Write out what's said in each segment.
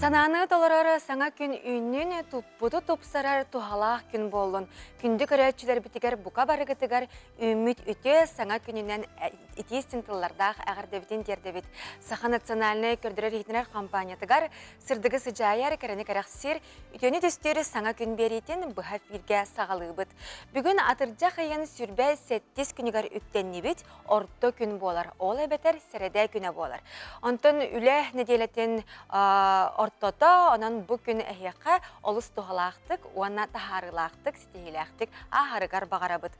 Санааны толорор саҥа күн үүннүн, туппуту тупсарар туһалаах күн буоллун. Күндү көрөөччүлэрбитигэр бука барыгытыгар үүммүт үтүө саҥа күнүнэн итии истин тыллардаах эҕэрдэбитин тиэрдэбит. Саха национальнай көрдөрөр-иһитинэр хампаанньатыгар сырдыгы сыдьаайар, кэрэни кэрэхсиир, үтүөнү түстүүр саҥа күн биэриитин быһа эфиргэ саҕалыыбыт. Бүгүн атырдьах ыйын сүрбэ сэттис күнүгэр үктэннибит, орто күн буолар, ол эбэтэр сэрэдэ күнэ буолар. Онтон үлэ нэдиэлэтин ортото, онон бу күн эһиэхэ олус туһалаахтык уонна таһаарыылаахтык, ситиһиилээхтик ааһарыгар баҕарабыт.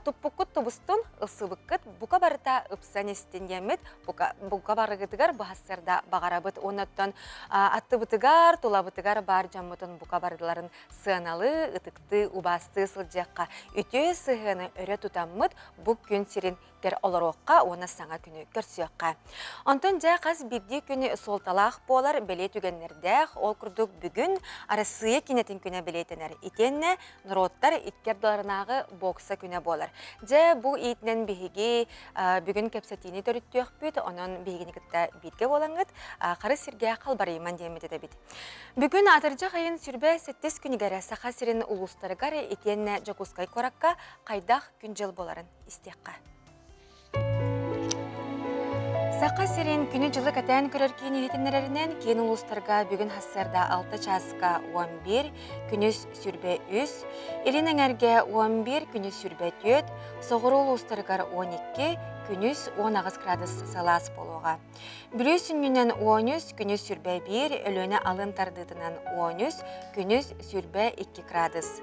Туппуккут тубустун, ылсыбыккыт бука барыта ыпсан истин диэммит бука барыгытыгар быһассырда баҕарабыт. Оннуттан аттыбытыгар, тулабытыгар баар дьоммутун бука барыларын сыаналыы, ытыктыы, убаастыы сылдьыахха, үтүө сыһыаны өрө тутаммыт бу күн сирин кэр олоруохха уонна саҥа күнү көрсүөххэ. Онтон дьэ хас биирдии күн суолталаах буолар бэлиэ түгэннэрдээх, ол курдук бүгүн Арассыыйа киинэтин күнэ бэлиэтэнэр. Итиэннэ норуоттар икки ардыларынааҕы бокса күнэ буолар. Дьэ бу иитинэн биһиги бүгүн кэпсэтиини төрүттүөхпүт, онон биһигини кытта бииргэ буолаҥҥыт харыс сиргэ халбарыйыман диэммит этэбит. Бүгүн атырдьах ыйын сүрбэ сэттис күнүгэр Саха сирин улуустарыгар итиэннэ Дьокуускай куоракка хайдах күн-дьыл буоларын истиэххэ. Саха сирин күнү-дьылы кэтээн көрөр киин иһитиннэрэринэн, киин улуустарга бүгүн сарсыарда 6 чааска 11, күнүс сүрбэ 3, илин эҥэргэ 11, күнүс сүрбэ 4, соҕуруу улуустарыгар 12, күнүс 18 градус сылаас буолуоҕа. Бүлүү сүнньүнэн 13, күнүс 21, Өлүөнэ алын тардыытынан 13, күнүс 22 градус.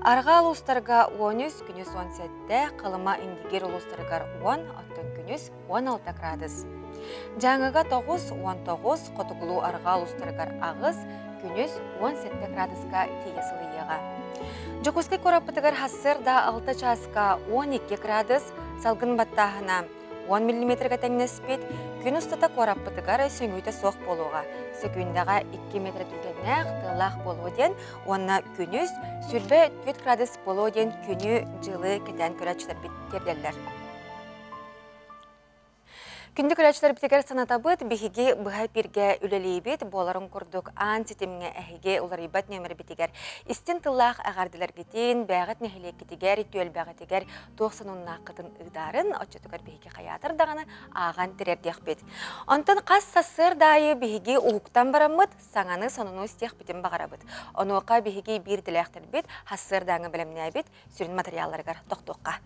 Арҕаа улуустарга 13, күнүс 17, Халыма Индигир улуустарыгар 10, оттон күнүс 16 градус. Дьааҥыга 9, 19, Хотугулуу арҕаа улуустарыгар 8, күнүс 17 градуска тиийэ сылыйыаҕа. Дьокуускай куораппытыгар сарсыарда 6 чааска 12 градус, салгын баттааһына 10 миллиметрга тэҥнэспит, күн устата куораппытыгар сөҥүүтэ суох буолуоҕа. Сөкүүндэҕэ 2 метр түргэннээх, тыаллаах буолуо диэн уонна күнүс 24 градус буолуо диэн күнү-дьылы кэтээн көрөөччүлэрбит тиэрдэллэр. Күндү көрөөччүлэрбитигэр санатабыт, биһиги быһа эпииргэ үлэлиибит, буоларын курдук аан ситимҥэ эһиги уларыйбат нүөмэрбитигэр истин тыллаах эҕэрдэлэргитин, бэйэҕит нэһилиэккитигэр, түөлбэҕитигэр туох сонуннааххытын ыытаарын, оччотугар биһиги хайаатар даҕаны ааҕан тириэрдиэхпит. Онтон хас сарсыарда аайы биһиги уһуктан бараммыт, саҥаны сонуну истиэхпитин баҕарабыт. Онуоха биһиги биир идэлээхтэрбит сарсыардааҥы бэлэмнээбит сүрүн матырыйаалларыгар тохтуохха.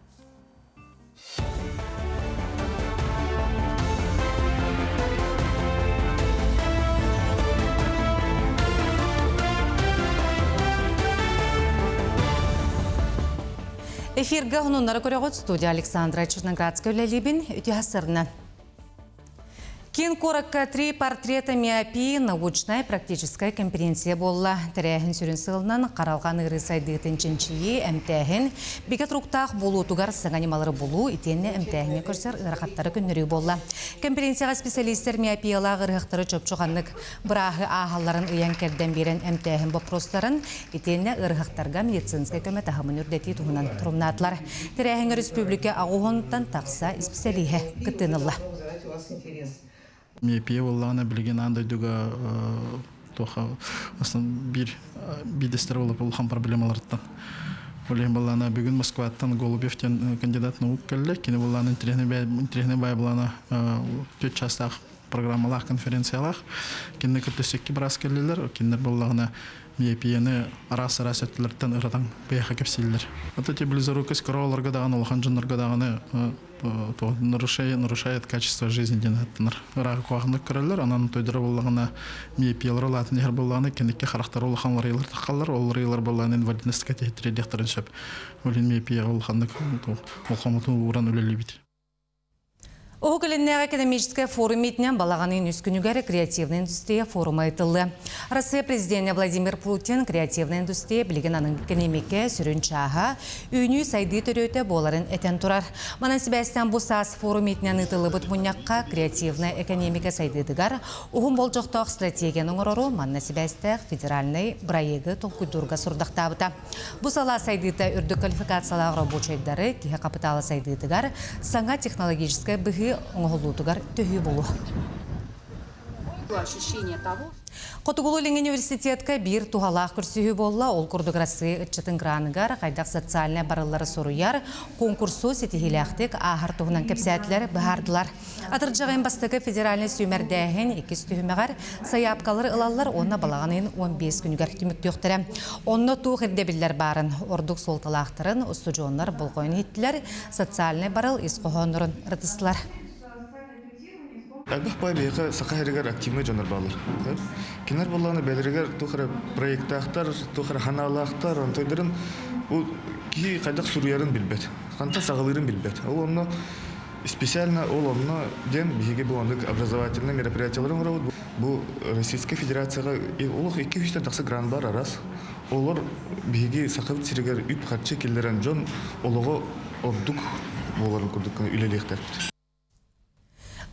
Эфиргэ хонуннары көрөҕүт студия Александра Черноградская үлэлиибин үтүө сырна. Киин куоракка «Три портрета миопии» научнай практическай конференция буолла. Тэрээһин сүрүн сыалынан харалҕан ыарыы сайдыытын чинчийии, эмтээһин, бигэ туруктаах буолуутугар саҥа ньымалары булуу, итиэннэ эмтээһиҥҥэ көрсөр ыарахаттары көннөрүү буолла. Конференцияҕа специалистэр миопиялаах ыарыһахтары чопчу ханнык Бырааһы ааһалларын ыйан-кэрдэн биэрэн эмтээһин боппуруостарын, итиэннэ ыарыһахтарга медицинскэй көмө таһымын үрдэтии туһунан торумнаатылар. Тэрээһиҥҥэ республика аҕыс тахса исписэлииһэ кыттыыны ылла. Миопия буоллаҕына билигин аан дойдуга туоха биир биирдэстэрэ буолар улахан проблемаларыттан. Ол иһин буоллаҕына бүгүн Москваттан Голубев диэн кандидат наук кэллэ. Кини буоллаҕына интэриэһинэй баай буоллаҕына төрт чаастаах программалаах конференциялаах. Кинини кытта өссө икки быраас кэллилэр. Кинилэр буоллаҕына миопияны араас-араас өттүлэртэн ырытан биһиэхэ кэпсииллэр. Вот эти близорукость короларга даҕаны, улахан дьоннорго даҕаны нарушает качество жизни диэн ааттанар. Ыраах куһаҕаннык көрөллөр, онон тойдоро буоллаҕына миопиялара улаатан иһэр буоллаҕына киникки харахтара улахан уларыйылар таххаллар, ол уларыйылар буоллаҕына инвалидностька тириэрдиэхтэрин сөп. Ол иһин миопияҕа улаханнык болҕомтотун ууран үлэлиибит. Уһук Илиннээҕи экономическай форум иитинэн балаҕан үс күнүгэр креативная индустрия форума ыытыллыа. Россия президенэ Владимир Путин креативная индустрия билигин аны экэниэмикэ сүрүн чааһа, үүнүү-сайдыы төрүөтэ буоларын этэн турар. Манан сибээстээн бу саас форум иитинэн ыытыллыбыт мунньахха креативная экэниэмикэ сайдыытыгар уһун болдьохтоох стратегияны оҥорору манна сибээстээх федеральнай бырайыагы толкуйдуурга сорудахтаабыта. Бу салаа сайдыыта үрдүк квалификациялаах рабочайдары киһи хапытаала сайдыытыгар саҥа технологическай быһыы оҥоһуллуутугар төһүү буолуо. Хотугулуу-Илиҥҥи университетка биир туһалаах көрсүһүү буолла. Ол курдук Россия ыччатын граныгар хайдах социальнай барыллары суруйар, конкурсу ситиһиилээхтик ааһар туһунан кэпсээтилэр, быһаардылар. Атырдьаҕын бастакы федеральнай сүүмэрдээһин иккис түһүмэҕэр сайаапкалары ылаллар уонна балаҕан ыйын 15 күнүгэр түмүктүөхтэрэ. Онно туох ирдэбиллэр баарын, ордук суолталаахтарын устудьуоннар болҕойон иһиттилэр, социальнай барыл ис хоһооннорун ырытыстылар. Элбэх баай биһиэхэ Саха сиригэр активнай дьоннор бааллар. Кинилэр буоллаҕына бэйэлэригэр туох эрэ проектаахтар, туох эрэ санаалаахтар, онтойдорун бу киһи хайдах суруйарын билбэт, хантан саҕалыырын билбэт. Ол онно специально ол онно диэн биһиги бу оннук образовательнай мероприятиялары оҥоробут. Бу Российскай Федерацияҕа олох 200-тэн тахса грант бар арас. Олор биһиги Сахабыт сиригэр үп-харчы киллэрэн дьон олоҕо ордук буоларын курдук үлэлиэхтээхпит.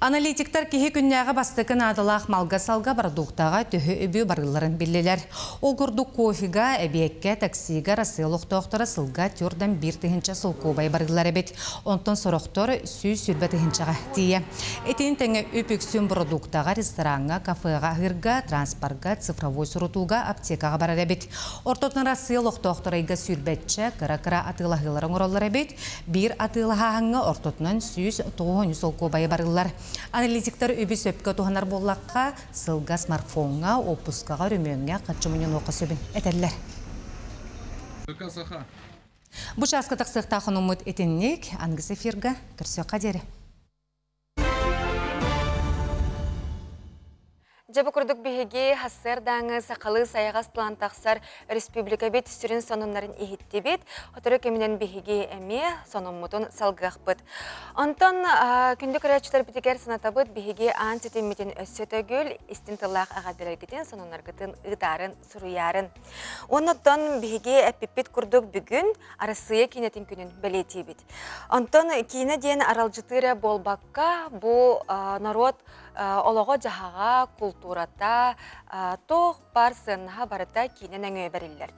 Аналитиктар киһи күннээҕи бастакы наадалаах малга-салга бородууктаҕа төһө үбү барыылларын биллилэр. Ол курдук кофега, эбиэккэ, таксига Россия олохтоохторо сылга төрдөн 1 тыһыынча солкуобай барыыллар эбит. Онтон сорохтор 120 тыһыынчаҕа тиийэ. Итини тэҥэ үп үксүн бородууктаҕа, рестораҥҥа, кафеҕа аһыырга, транспорга, цифровой сурутууга, аптекаҕа барар эбит. Ортотунан Россия олохтоохторо ыйга сүүрбэччэ кыра-кыра атыылаһыылары оҥороллор эбит. Биир атыылаһааһыҥҥа ортотунан 190 солкуобайы барыллар. Аналитиктар үбү сөпкө туһанар буоллахха, сылга смартфоҥҥа, уоппускаҕа, өрөмүөҥҥэ харчы мунньунуохха сөбүн этэллэр. Бу чааска тахсыахтаах хонуммут итинник аныгыс эфирга көрсүөххэ диэри. Дьэ бу курдук биһиги сарсыардааҥы сахалыы сайаҕас тылан тахсар республикабыт сүрүн сонуннарын иһиттибит. Сотору кэминэн биһиги эмиэ сонуммутун салгыахпыт. Онтон күндү көрөөччүлэрбитигэр санатабыт биһиги аан ситиммитин өссө төгүл истин тыллаах эҕэрдэлэргитин, сонуннаргытын ыытаарын, суруйаарын. Оннуттан биһиги эппиппит курдук бүгүн Арассыыйа киинэтин күнүн бэлиэтиибит. Онтон киинэ диэн аралдьытыы эрэ буолбакка, бу норуот олоҕо-дьаһаҕа, култуурата, туох баар сыаннаһа барыта киинэ нөҥүө бэриллэр.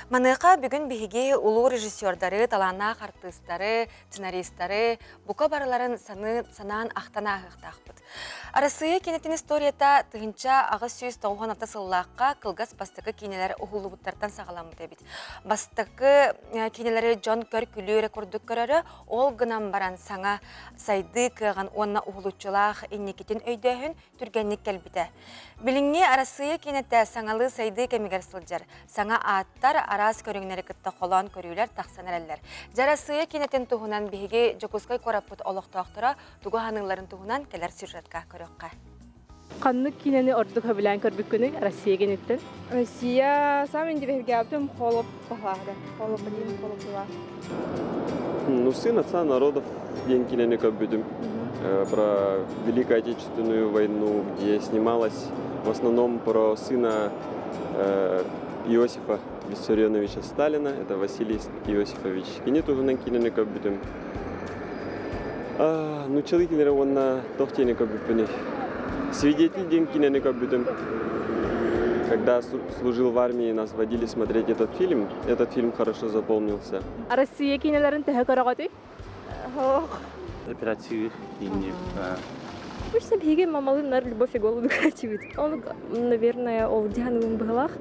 Маныаха бүгүн биһиги улуу режиссердары, талааннаах артыыстары, сценаристары бука барыларын санаан ахтан ааһыахтаахпыт. Арассыыйа киинэтин историята 1896 сыллаахха кылгас бастакы киинэлэр уһуллубуттартан саҕаламмыт эбит. Бастакы киинэлэри дьон көр-күлүү эрэ курдук көрөрө, ол гынан баран саҥа сайдыы кыаҕын уонна уһулуччулаах инникитин өйдөөһүн түргэнник кэлбитэ. Билиҥҥи Арассыыйа киинэтэ саҥалыы сайдыы кэмигэр сылдьар. Саҥа ааттар, араас көрүҥнэри кытта холоон көрүүлэр тахсан эрэллэр. Дьэ Арассыыйа киинэтин туһунан биһиги Дьокуускай куораппыт олохтоохторо тугу саныылларын туһунан кэлэр сюжетка көрүөххэ. Ханнык киинэни ордук сөбүлээн көрбүккүнүй Россия кииниттэн? Россия самый интеллигентный холоп пахлаахта. Холоп один, холоп два. Ну, «Сын отца народов» диэн киинэни көрбүтүм. Про Великую Отечественную войну, где снималось в основном про сына Иосифа Виссарионовича Сталина, это Василий Иосифович. Кини туһунан киинэни көрбүтүм. Нууччалыы кинилэри уонна туох диэни көрбүппүнүй? Свидетель диэн кинини көрбүтүм. Когда служил в армии, нас водили смотреть этот фильм. Этот фильм хорошо запомнился. Россия киинэлэрин төһө көрөҕүтүй? Оператив киини. Обычно биһиги мамалыын Любовь и голуби көрөөччүбүт. Ол, наверное, ол дьаһаныбын быһылаах.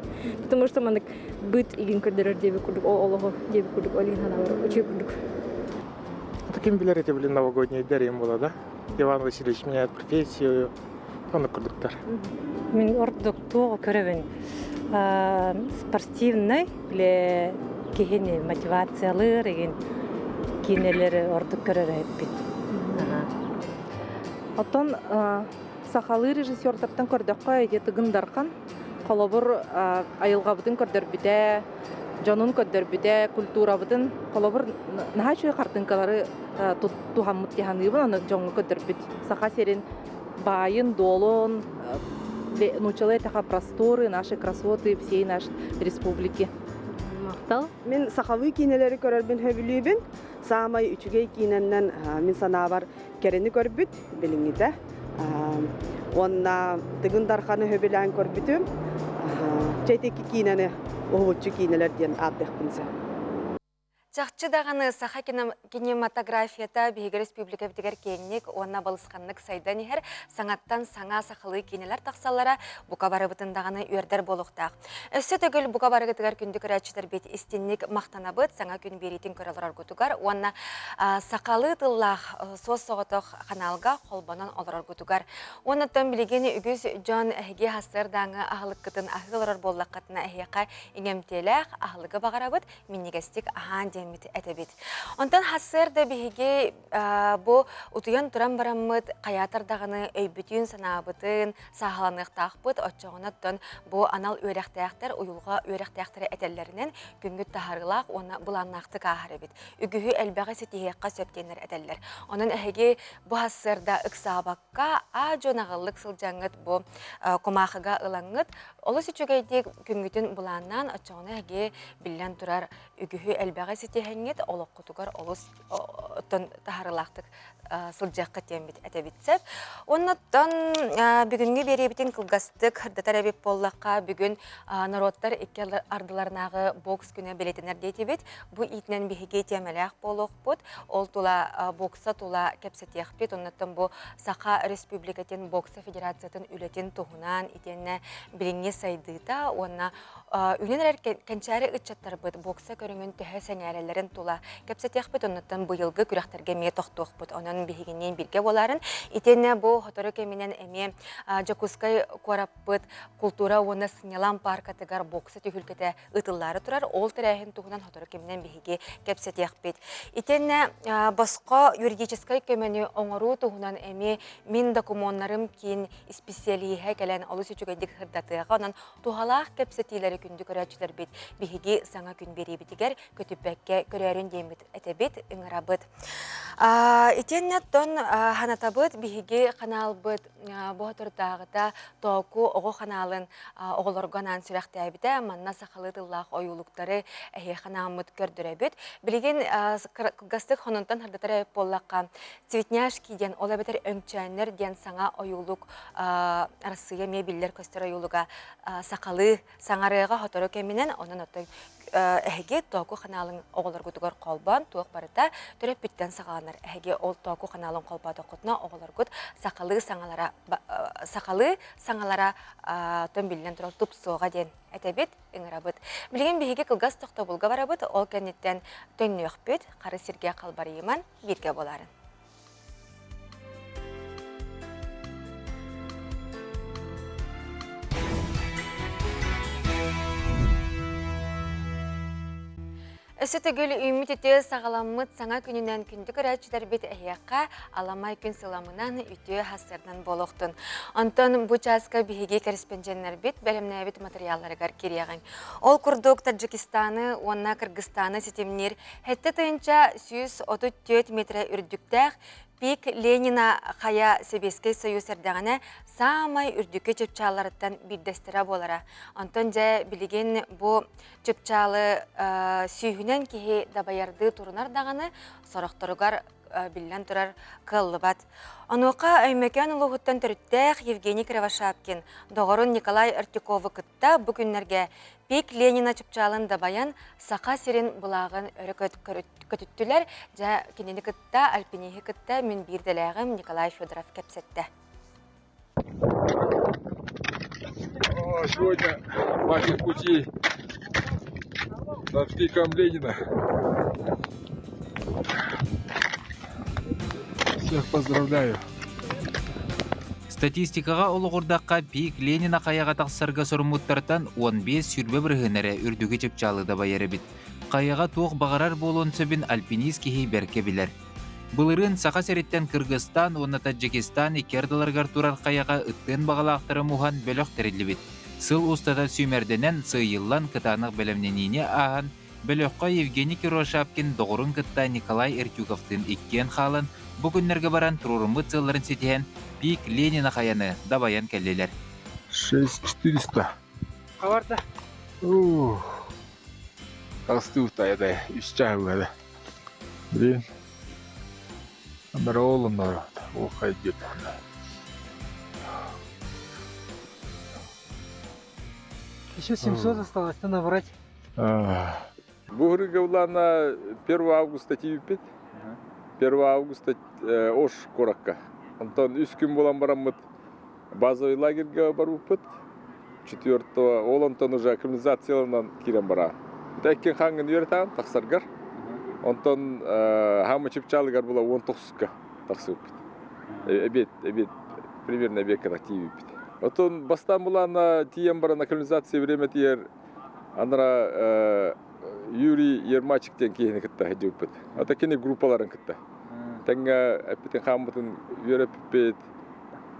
Потому что маннык быт игин көрдөрөр диэби курдук, ол олоҕу диэби курдук, ол иһин санаабар үчүгэй курдук. Это ким билэр эти, блин, новогодние дарим было, да? Иван Васильевич меняет профессию, оннук курдуктар. Мин ордук туоҕу көрөбүн спортивный биле киһини мотивациялыыр игин киинэлэри ордук көрөр эбиппит. Оттон сахалыы режиссердартан көрдөххө ити Тыгын Дархан холобур айылҕабытын көрдөрбүтэ, дьонун көрдөрбүтэ, культурабытын холобур наһаа үчүгэй хартыынкалары туһаммыт дии аны дьоҥҥо көрдөрбүт. Саха сирин баайын, дуолун, нууччалыы эттэххэ просторы, наши красоты всей нашей республики. Махтал. Мин сахалыы киинэлэри көрөрбүн сөбүлүүбүн. Саамай үчүгэй киинэннэн мин санаабар кэрэни көрбүт билиҥҥитэ. Уонна Тыгын Дарханы сөбүлээн көрбүтүм. Чэ ити киинэни уһулуччу киинэлэр диэн ааттыахпын сөп. Чахчы даҕаны саха кинематографията биһиги республикабытыгар киэҥник уонна балысханнык сайдан иһэр, саҥаттан саҥа сахалыы киинэлэр тахсаллара бука барыбытын даҕаны үөрдэр буолуохтаах. Өссө төгүл бука барыгытыгар күндү көрөөччүлэрбит истинник махтанабыт саҥа күн биэриитин көрө олороргутугар уонна сахалыы тыллаах суос-соҕотох ханаалга холбонон олороргутугар. Уонна билигин үгүс дьон эһиги сарсыардааҥы аһылыккытын аһыы олорор буоллаххытына эһиэхэ иҥэмтиэлээх аһылыгы баҕарабыт, минньигэстик аһаан диэммит этэбит. Онтон сарсыарда биһиги бу утуйан туран бараммыт хайаатар даҕаны өйбүтүн, санаабытын сааһыланыахтаахпыт. Оччоҕуна оттон бу анал үөрэхтээхтэр, уйулҕа үөрэхтээхтэрэ этэллэринэн күҥҥүт таһаарыылаах уонна былааннаахтык ааһар эбит. Үгүһү элбэҕи ситиһиэххэ сөп диэннэр этэллэр. Онон эһиги бу сарсыарда ыксаабакка, аа дьон аҕыллык сылдьаҥҥыт бу кумаахыга ылаҥҥыт Олус үчүгэйдик күҥҥүтүн былааннаан, оччоҕуна эһиги биллэн турар үгүһү элбэҕи ситиһэҥҥит, олоххутугар олус оттон таһаарыылаахтык сылдьыаххыт диэммит этэбит сөп. Оннуттан бүгүҥҥү биэриэбитин кылгастык сырдатар эбит буоллахха, бүгүн норуоттар икки ардыларынааҕы бокс күнэ бэлиэтэнэр диэтибит. Бу иитинэн биһиги тиэмэлээх буолуохпут. Ол тула бокса тула кэпсэтиэхпит. Оннуттан бу Саха Республикатын бокса федерациятын үлэтин туһунан итиэннэ билиҥҥи сайдыыта уонна үүнэн эрэр кэнчээри ыччаттарбыт бокса көрүҥүн төһө сэҥээрэллэрин тула кэпсэтиэхпит, оннуттан быйылгы күрэхтэргэ эмиэ тохтуохпут. Онон биһигинниин бииргэ буоларын итиэннэ бу сотору кэминэн эмиэ Дьокуускай куораппыт култуура уонна сынньалаҥ пааркатыгар бокса түһүлгэтэ ыытыллаары турар. Ол тэрээһин туһунан сотору кэминэн биһиги кэпсэтиэхпит. Итиэннэ босхо юридическай көмөнү оҥоруу туһунан эмиэ мин докумуоннарым киин исписэлииһэ кэлэн олус үчүгэйдик сырдатыаҕа. Онон туһалаах кэпсэтиилэри күндү көрөөччүлэрбит биһиги саҥа күн биэриибитигэр көтүппэккэ көрөөрүн диэммит этэбит, ыҥырабыт. Итиэннэ оттон ханатабыт биһиги ханаалбыт бу соторутааҕыта Тооку оҕо ханаалын оҕолорго анаан сүрэхтээбитэ. Манна сахалыы тыллаах ойуулуктары эһиэхэ анааммыт көрдөрөбүт. Билигин кылгастык хонунтан сырдатар эбит буоллахха, Цветняшки диэн, ол эбэтэр Өҥчөөннөр диэн саҥа ойуулук Арассыыйа эмиэ биллэр-көстөр ойуулуга сахалыы саҥарыаҕа сотору кэминэн, онон оттон эһиги Тооку ханаалын оҕолоргутугар холбоон туох барыта төрөппүттэн саҕаланар. Эһиги ол Тооку ханаалын холбоотоххутуна оҕолоргут сахалыы саҥалара сахалыы саҥалара оттон биллэн турар тупсуоҕа диэн этэбит, ыҥырабыт. Билигин биһиги кылгас тохтобулга барабыт, ол кэнниттэн төннүөхпүт, хары сиргэ халбарыйыман бииргэ буоларын. Өссө төгүл үүммүт үтүө саҕаламмыт саҥа күнүнэн күндү көрөөччүлэрбит эһиэхэ аламай күн сыламынан үтүө хасырдан буолуохтун. Онтон бу чааска биһиги кэрэспэндьиэннэрбит бэлэмнээбит матырыйаалларыгар кириэҕиҥ. Ол курдук Таджикистаны уонна Кыргызстаны ситимниир 7134 метрэ үрдүктээх Пик Ленина хайа Сэбиэскэй Союз эрдэҕинэ саамай үрдүкү чыпчаалларыттан биирдэстэрэ буолара. Онтон дьэ билигин бу чыпчаалы сүүһүнэн киһи дабайардыы турунар даҕаны сорохторугар биллэн турар кыаллыбат. Онуоха Өймөкөөн улууһуттан төрүттээх Евгений Кривошапкин доҕорун Николай Артюкову кытта бу күннэргэ Пик Ленина чыпчаалын дабайан Саха сирин былааҕын өрө көтүттүлэр. Дьэ, кинини кытта, альпиниһи кытта мин биир дэлээҕим Николай Федоров кэпсэттэ. Сегодня наших путей над пиком Ленина. Всех поздравляю. Статистикаҕа олоҕурдахха, Пик Ленина хайаҕа тахсарга соруммуттартан 15-20 бырыһыан эрэ үрдүгү чыпчаалы дабайар эбит. Хайаҕа туох баҕарар буолуон сөбүн альпинист киһи бэркэ билэр. Былырыын Саха сириттэн Кыргызстан уонна Таджикистан икки ардыларыгар турар хайаҕа ыттыан баҕалаахтары муһан бөлөх тэриллибит. Сыл устата сүүмэрдэнэн, сыыйыллан кытаанах бэлэмнэниини ааһан, Бөлөххө Евгений Кривошапкин доҕорун кытта Николай Эртюковтыын иккиэн хаалан, бу күннэргэ баран туруоруммут сыалларын ситиһэн, Пик Ленина хайаны дабайан кэллилэр. 6400. Хабарда. Ух. Тастыыта это үс чаһы Блин. Народ народ. Ох, идет. Еще 700 осталось, надо набрать. Бу ырыга улаана 1 августа тиийбиппит. 1 августа Ош куоракка. Онтон үс күн буолан бараммыт базовый лагерьга барбыппыт. Четвертого, ол онтон уже акклиматизацияланан киирэн бараа. Иккин хаҥҥын үөрэтаҕын тахсаргар. Онтон хаама чыпчаалыгар була 19-ка тахсыбыппыт. Эбиэт, эбиэт, примерно эбиэккэ так тиийбиппит. Отон бастаан булаана тиийэн баран акклиматизация время тиийэр анара Юрий Ермачик диэн киһини кытта сылдьыбыппыт. Ата кини группаларын кытта. Тэҥҥэ эппитин хааммытын үөрэппиппит,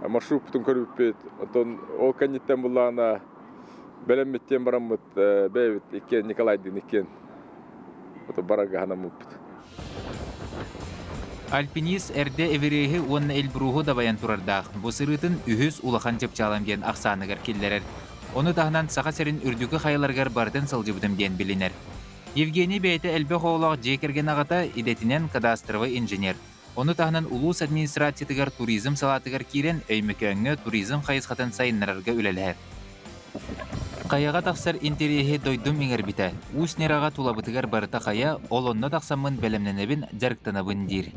маршруппутун көрбүппүт. Онтон ол кэнниттэн буллаҕына бэлэммиттиэн бараммыт бэйэбит иккиэн Николайдыын иккиэн барарга санаммыппыт. Альпинист эрдэ Эвереһи уонна Эльбруһу дабайан турардаах. Бу сырыытын үһүс улахан чыпчаалам диэн ахсааныгар киллэрэр. Ону таһынан Саха сирин үрдүкү хайаларыгар барытын сылдьыбытым диэн билинэр. Евгений бэйэтэ элбэх оҕолоох дьиэ кэргэн аҕата, идэтинэн кадастровай инженер. Ону таһынан улуус администрациятыгар туризм салаатыгар киирэн Өймөкөөҥҥө туризм хайысхатын сайыннарарга үлэлэһэр. Хайаҕа тахсар интэриэһи дойдум иҥэрбитэ. Уус Нераҕа тулабытыгар барыта хайа, ол онно тахсаммын бэлэмнэнэбин, дьарыктанабын диир.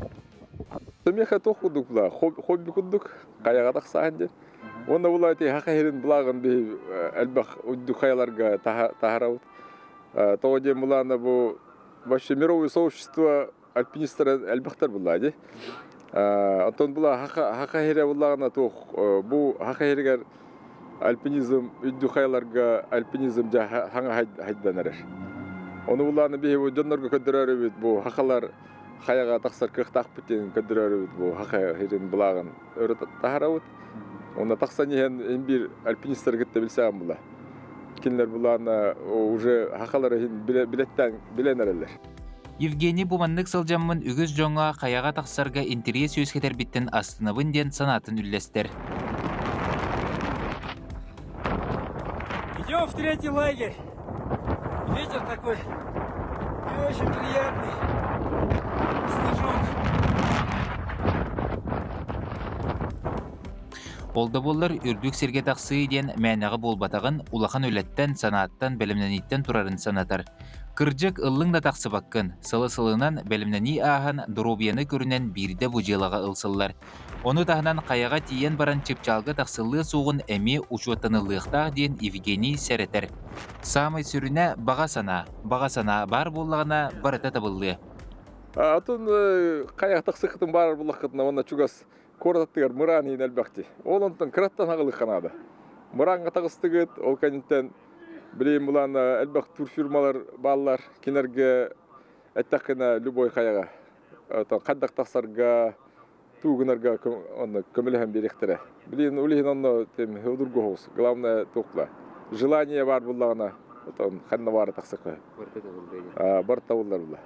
Миэхэ туох курдук була, хобби курдук хайаҕа тахсаһын диэн. Уонна була ити хаха иһирин былааҕын биһи элбэх үрдүк хайаларга таһарабыт. Тоҕо диэн булаана бу вообще мировое сообщество альпинистар элбэхтэр булла дии. Оттон була хаха иһирэ буллаҕына туох бу хаха иһиригэр альпинизм үрдүк хайаларга альпинизм дьа хаҥа хайдан эрэр. Ону булааны биһи бу дьоннорго көрдөрөрүбүт бу хахалар хайаҕа тахсар кыахтаахпыт диэн көрдөрөрүбүт бу хаха иһирин былааҕын өрө таһарабыт. Онно тахсан иһэн ин биир альпинистары кытта билсэҕин була. Кинилэр булаана уже хахалар иһин билеттэн билэн эрэллэр. Евгений бу маннык сылдьаммын үгүс дьоҥҥо хайаҕа тахсарга интэриэс үөскэтэрбиттэн астынабын диэн санаатын үллэстэр. Идем в третий лагерь. Ветер такой не очень приятный. Снежок. Ол да буоллар үрдүк сиргэ тахсыы диэн мээнэҕэ буолбатаҕын, улахан үлэттэн, санааттан, бэлэмнэнииттэн турарын санатар. Кырдьык, ыллыҥ да тахсыбаккын, сылы-сылынан бэлэмнэнии ааһан, доруобуйаны көрүнэн биирдэ бу дьыалаҕа ылсыллар. Ону таһынан хайаҕа тиийэн баран чыпчаалга тахсыллыа суоҕун эмиэ учуоттаныллыахтаах диэн Евгений сэрэтэр. Саамай сүрүнэ баҕа санаа. Баҕа санаа баар буоллаҕына барыта табыллыа. Атын хайаҕа тахсыаххытын баарар буллаххытына уонна чугас куорат аттыгар мыраан иһин элбэхти. Ол онтон кыраттан аҕылыахха наада. Мырааҥҥа таҕыстыгыт, ол кэнниттэн Билигин булан элбэх турфирмалар бааллар. Кинилэргэ эттэххинэ любой хайаҕа хайдах тахсарга, туу гынарга онно көмөлөһөн биэриэхтэрэ. Билигин ол иһин онно удургуһуус. Главное туохла. Желание баар буллаҕына, отон ханна баара тахсыахха. Бар табыллар була.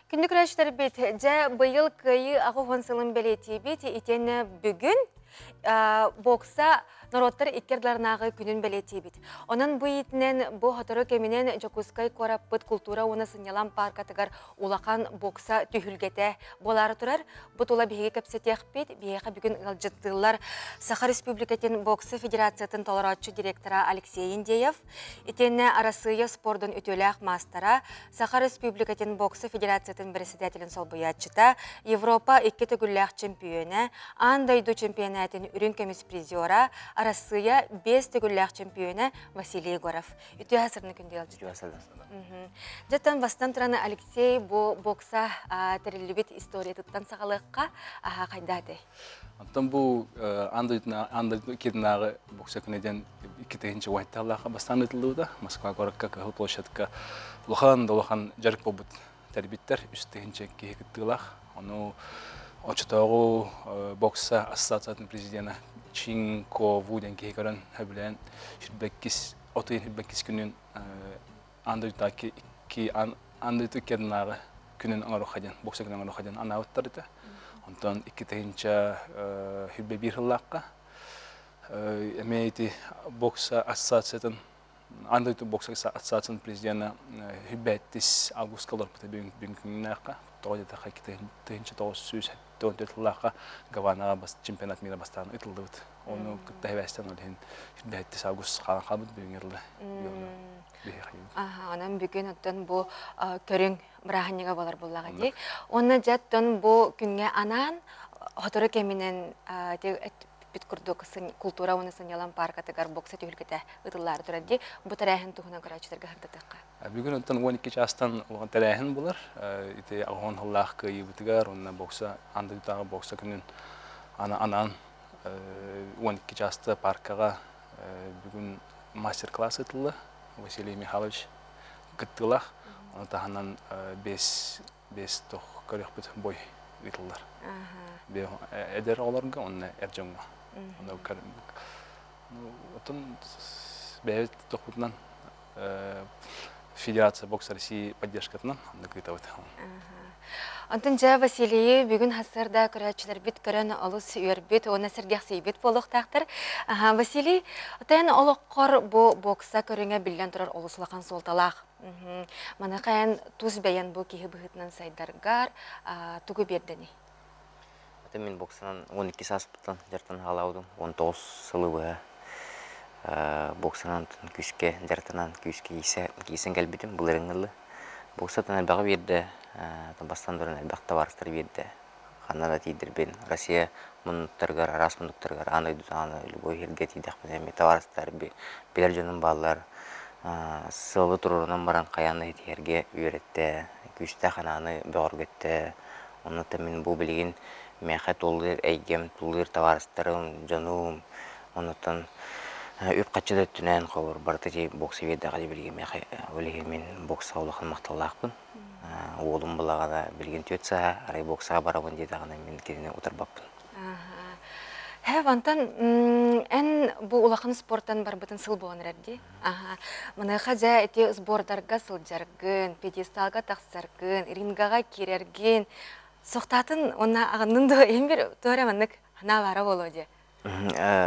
Күндү көрөөччүлэрбит, дьэ быйыл Кыайыы 80 сылын бэлиэтиибит итиэннэ бүгүн бокса норуоттар икки ардыларынааҕы күнүн бэлиэтиибит. Онон бу иитинэн бу сотору кэминэн Дьокуускай куораппыт култуура уонна сынньалаҥ пааркатыгар улахан бокса түһүлгэтэ буолаары турар. Бу тула биһиги кэпсэтиэхпит. Биһиэхэ бүгүн ыалдьыттыыллар Саха Республикатын бокса федерациятын толорооччу директора Алексей Индеев, итиэннэ Арассыыйа спордун үтүөлээх маастара, Саха Республикатын бокса федерациятын председателин солбуйааччыта, Европа икки төгүллээх чемпиона, аан дойду чемпионатын үрүҥ көмүс призера, Арассыыйа биэс төгүллээх чемпиона Василий Егоров. Үтүө сырны күндү ыалдьыттар. Дьэттэн бастан туран Алексей бу бокса тэриллибит историятыттан саҕалыахха хайдаатый? Оттон бу аан дойду кирнааҕы бокса күнэ диэн 2007 бастаан ыытыллыбыта. Москва куоракка Кыһыл площадка улахан да улахан дьарык буолбут тэрбиттэр 3000 киһи кыттыылаах. Ону оччотооҕу бокса ассоциациятын президена Чин Ко Ву диэн киһи көрөн сөбүлээн 22 32 күнүн аан дойдутааҕы икки аан дойду икки күнүн оҥоруохха диэн бокса күнүн оҥоруохха диэн анаабыттар этэ. Онтон 2021 сыллаахха эмиэ ити бокса ассоциациятын аан дойду бокса ассоциациятын президена 105 августка олорбута бүгүн күннээххэ. Тоҕо диэтэххэ, 1974 сыллаахха Гаванаҕа чемпионат мира бастаан ыытыллыбыт. Ону кытта хэбээстэн ол иһин 27 август хаалан хаалбыт бүгүҥҥэ дылы. Онон бүгүн оттон бу көрүҥ бырааһынньыга буолар буоллаҕа дии. Уонна дьэ оттон бу күҥҥэ анаан сотору кэминэн бит курдук култуура уонна сынньалаҥ пааркатыгар бокса түһүлгэтэ ыытыллаары турар дии. Бу тэрээһин туһунан көрөөччүлэргэ сырдатыахха. Бүгүн оттон 12 чаастан улахан тэрээһин булар. Ити аҕыһын сыллаах кыайыыбытыгар уонна бокса аан дойдутааҕы бокса күнүн анаан 12 чааста паркаҕа бүгүн мастер-класс ыытылла. Василий Михайлович кыттыылаах. Ону таһынан бес бес тох көрүөхпүт бой ыытыллар. Эдэр оҕолорго уонна эр дьоҥҥо. Оттон бэйэбит тохпутунан Федерация бокса России поддержкатынан оннук ыытабыт. Онтон дьэ Василийы бүгүн сарсыарда көрөөччүлэрбит көрөн олус үөрбүт уонна сэргэхсийбит буолуохтаахтар. Василий, тэн олоххор бу бокса көрүҥэ биллэн турар олус улахан суолталаах. Маныаха эн тус бэйэн бу киһи быһыытынан сайдаргар тугу биэрдэний? Аты мин боксанан 12 сааспыттан дьартан хаалаабытым. 19 сылы быһа боксанан күүскэ дьартанан күүскэ киирсэн кэлбитим былырыҥҥы ылы. Боксаттан элбэҕи биэрдэ, бастан туран элбэх табаарыстары биэрдэ. Ханна да тиийдэрбин Россия муннуктарыгар, араас муннуктарыгар, аан дойдутааҕы любой сиргэ тиийдэхпинэ эмиэ табаарыстар билэр дьонум бааллар. Сыалы туруорунан баран хайаан да ситиһэргэ үөрэттэ, күүстээх анааны бөҕөргөттө. Онно мин бу билигин миэхэ туллуур эйгэм, туллуур табаарыстарым, дьонум, оннуттан үп-харчы да өттүнэн холобур барыта ити бокса биэрдэҕэ дии билигин миэхэ ол иһин мин боксаҕа улахан махталлаахпын. Уолум булаҕына билигин түөрт сааһа, арай боксаҕа барабын диэтэҕинэ мин кинини утарбаппын. Һэ, онтон эн бу улахан спортан барбытын сыл буолан эрэр дии. Аха. Маныаха дьэ ити сбордарга сылдьаргын, пьедесталга тахсаргын, рингаҕа киирэргин сохтаатын уонна аҕыннын дуо иһин бир туора маннык санаа баара буолуо дии.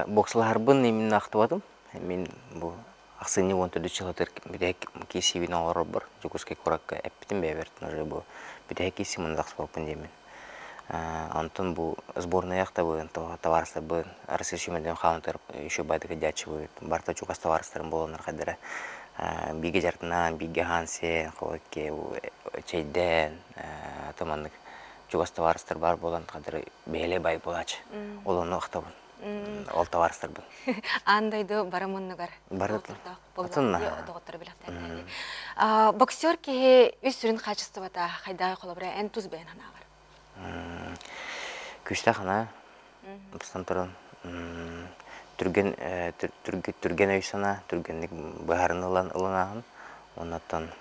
Боксалаһарбын именно ахтыбатым. Мин бу ахсынньы 14 сылытыр бүтэһик киисибин оҥорорбор Дьокуускай куоракка эппитим бэйэбэр уже бу бүтэһик киисим тахсыбаппын диэммин. Онтон бу сборнайах табын, табаарыстарбын Россия сүүмэрдэрин хаамытар еще байдык дьааччыбыт, барыта чугас табаарыстарым буоланнар хайдара бииргэ дьарытынан, бииргэ аһаан сиэн, чэйдээн, маннык чугас табаарыстар баар буолан хадары бэйэлэй бай буолааччы. Ол ону ахтабын. Ол табаарыстарбын. Аан дойду бары муннугар Бары доҕоттору билэхтээтэҕи. Боксер киһи үс сүрүн хаачыстыбата хайдааҕы холобура эн тус бэйэн санааҕар? Күүстээх санаа. Бастан туран түргэн түргэн өй санаа, түргэнник быһаарыны ылан ылынааһын, оннуттан